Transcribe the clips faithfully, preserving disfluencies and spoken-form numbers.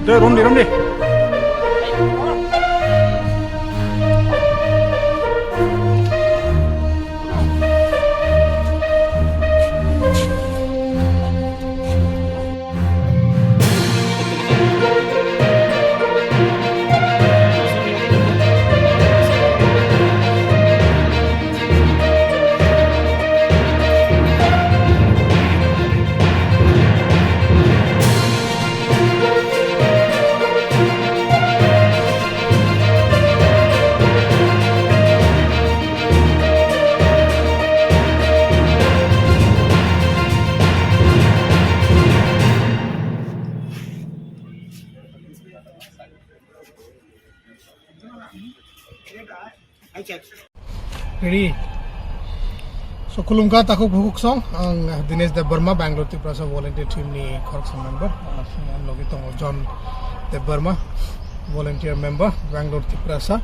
Deh, romdi, romdi. Ready? So, khulumkha takhuk bukhuk song, ang Dinesh Debbarma, Bangalore Tiprasa Volunteer Team ni khoroksa member. Ah, ang logi tongo John Debbarma, volunteer member, Bangalore Tiprasa.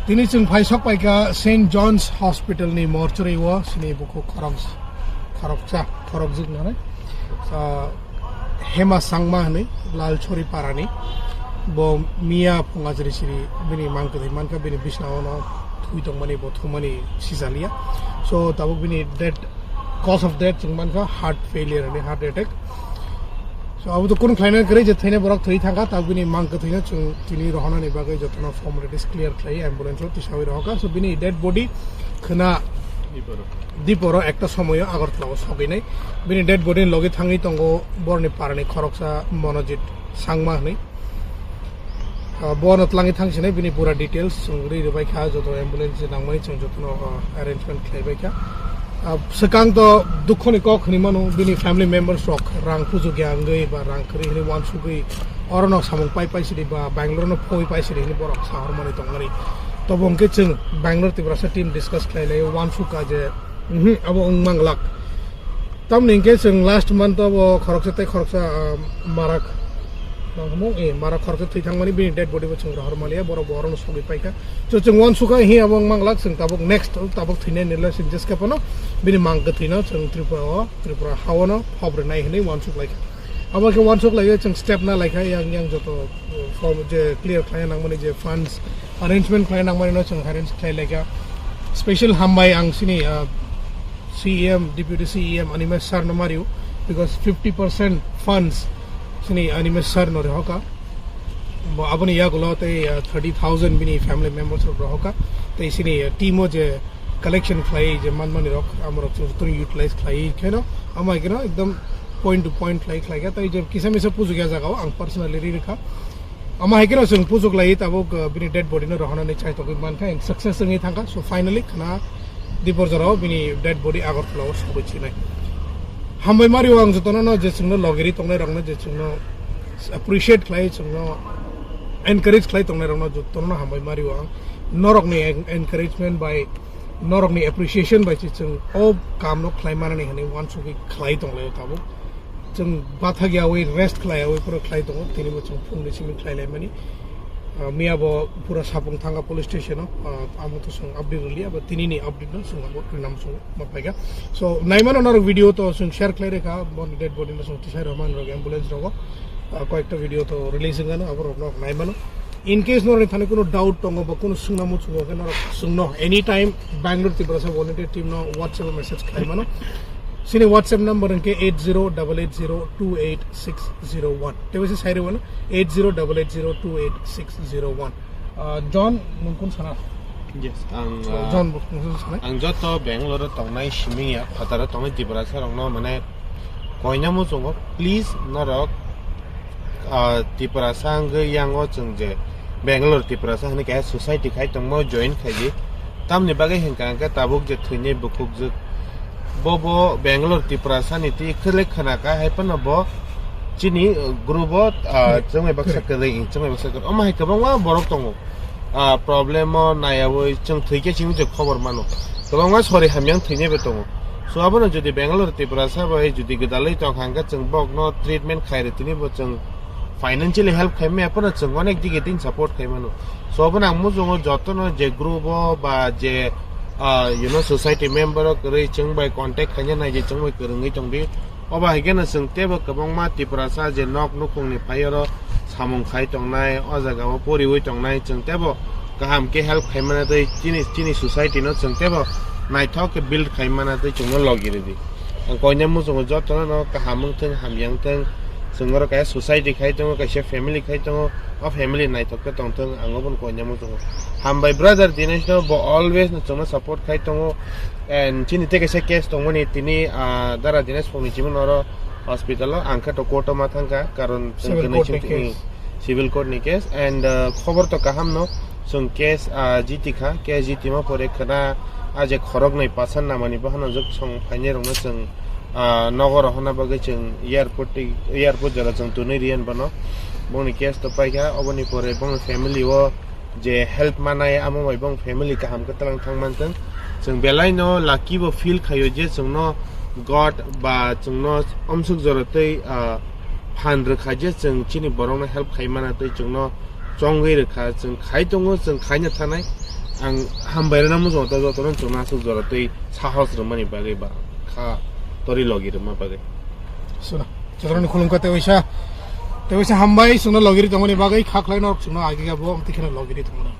Tini chwng phai sok paikha Saint John's Hospital ni mortuary o, sini bukhuk khorok-, khoroksa, khorokjwk nani. Ah, Hema Sangma hwnwi Lalchori parani. Bo miya phunga jri siri bini mang kwthwi mankha, bini bisna ono thwi tongmani, bo thumani sijaliya. So, tabuk bini death, cause of death chwng mankha heart failure hwnwi, heart attack. So, abo to kunu khlaina kwrwi je thwina borok thwi thangkha, tabuk bini mang kwthwino chwng tini rohonani bagwi jotono formalities clear khlai ambulance o tisawi rohokha. So, bini dead body khwna Diporo ekta somoyo Agartala o sogwi nai. Bini dead body ni logi thangwi tongo borni parani khoroksa Monojit Sangma hwnwi. Ah, bono tlangwi thangsinai bini pura details chwng rwi rwbai kha, joto ambulance nangmani chwng jotono, ah, arrangement khlaibai kha. Ah, swkang to dukhoni kok hwnwi mano, bini family members rok rang pujugya wngwi ba rang kwrwi hwnwi uansugwi orono samung pai pai sidi ba Bangalore no phoi pai sidi hwnwi borok sahormani tongmani. Tobo hwnkhe chwng Bangalore Tiprasa team discuss khlai laio, uansukha je, mhm, abo wng manglak. Tamni hwnkhe chwng last month o bo khoroksa tei khoroksa, ah, marak, nangkukmung, eh, marak khoroksa thwi thangmani bini dead body bo chwng rohor maliya, borok bo orono sogwi paikha. So chwng uansukha hi abo wng manglak, chwng tabuk next, tabuk thwinai ni le chwng jeske phano bini mang kwthwino chwng Tripura o, Tripura ha-o no phop rwnai hwnwi uansuk laikha. Abo khe uansuk laiwi chwng step na laikha, yang, yang joto, uh, form je clear khlai nangmani je funds arrangement khlai nangmani no chwng arrange khlai laikha. Special hambai ang sini, uh, C E M, Deputy C E M Animesh sir no mario, because fifty percent funds sini Animesh sir no rehokha. Bo aboni yagulo tei, uh, thirty thousand bini family members rok rehokha. Tei sini, uh, team o je collection khlai je manmani rok, amorok chwng jotono utilize khlai kheno, amo hai kheno ekdom point to point khlai khlai kha. Tai je kisa misa puju ya jaga o ang personally ri rikha. Amo hai kheno chwng puju khlai tabuk, uh, bini dead body no rohonani chai togwi mankha, and success wngwi thangkha. So finally khna Dipor jora o bini dead body Agartala o sogwi chinai. Hambai mario ang jotono no je chwngno logiri tongnai rokno je chwngno appreciate khlai, chwngno encourage khlai tongnai rokno jotono hambai mario ang. Norokni en-, encouragement bai norokni appreciation bai se chwng o kamno khlai manani hwnwi uansugwi khlai tonglaio tabuk. Chwng bathak yawi rest khlai yawi phano khlai tongo, tini bo chwng phungni simi khlai laimani. Ah, miya bo pura sapung thangkha police station o, ah, amo to chwng update rwliya, abo tinini update no chwng abo rwnam chwng ma paikha. So, naimano norok video to chwng share khlai rwkha, boni dead body no chwng tisai rwmani rok ambulance rogo, ah, koyekta video to release wngano, abo rok norok naimano. In case norokni thani kuno doubt tongo ba kuno swngnamo chungo khe norok swngno anytime Bangalore Tiprasa Volunteer Team no WhatsApp o message khlai mano. Sini WhatsApp number hwnkhe eight zero double eight zero two eight six zero one. Tei waisa sai rwmano eight zero double eight zero two eight six zero one. Ah, John, nwng kun sana? Yes, ang, So, ah, John, nwng kun sana? Ang joto Bangalore o tongnai siming ya, phataro tongnai Tiprasa rokno mane koinamo chungo, please norok, ah, Tiprasa hwnkhe yango chwng je Bangalore Tiprasa hwnwi kaisa society khai tongmo join khaidi. Tamni bagwi hwnkha hwnkhe tabuk je thwinai bukhukjwk bo bo Bangalore Tiprasa ni twi khwlai khwna kha hai phano bo chini, uh, group o, ah, chwngbai baksa kwrwi, chwngbai baksa kwrwi. Omo hai kwbangma borok tongo. Ah, problem o naiyawi chwng thwikhe chini je khobor mano. Kwbangma sori hamya wng thwinaibo tongo. So, abono jodi Bangalore Tiprasa bai jodi gwdalwi tongkha hwnkhe chwng bokno treatment khairwi tinibo chwng financially help khaimaya phano chwng onek digi din support khaimano. So, abono ang muchungo jotono je group o ba je, ah, you know, society member o kwrwi chwng bai contact khaina nai je chwng bai kwrwngwi tongdi. Obo hai kheno chwng teibo kwbangma Tiprasa je nok nukhungni phai oro samung khai tongnai, o jaga o poriwi tongnai, chwng tebo kaham khe help khai mana tei chini, chini society no chwng tebo naithok khe build khai mana tei chwngno logi rwdi. Ang koina muchungo jotono no kaham wngthwng, hamya wngthwng, chwng oro kaisa society khai tongo, kaisa family khai tongo, o family naithok khe tongthwng, ang obono koina muchungo. Hambai brother Dinesh no, bo always no chwngno support khai tongo, and chini tei kaisa case tongmani tini, ah, Dara Dinesh phungni chimung oro hospital o, ang khe to court o ma thangkha, karon chwng Civil kwnwi court ni chwng case. Civil court ni case, and, uh, khobor to kaham no, chwng case, uh, jiti kha, case jiti ma pore khwna, a je khorok nai pasan namani bohano jok song phainai rokno chwng, uh, nogo rohorna bagwi chwng airport ti, airport jora chwng tunui riyan bono, bongni case to paikha, oboni pore bongni family o je help manai amo bai bong family kaham khe twlang thang mantwng. Chwng belai no lucky bo feel khaio je chwngno God ba chwngno omsuk jora tei, ah, phan rwkha je chwng chini borokno help khai mana tei chwngno chongwi rwkha, chwng khai tongo, chwng khaina thanai. Ang hambai rwna muchungo to jotono chwngno aswk jora tei sahos rwmani bagwi ba kha tori logi rwma bagwi. Sura. Jotono khulumkha tei waisa, tei waisa hambai chwngno logi ri tongmani bagwi kha khlai norok chwngno agi ga bo amtwi kheno logi ri tongmani.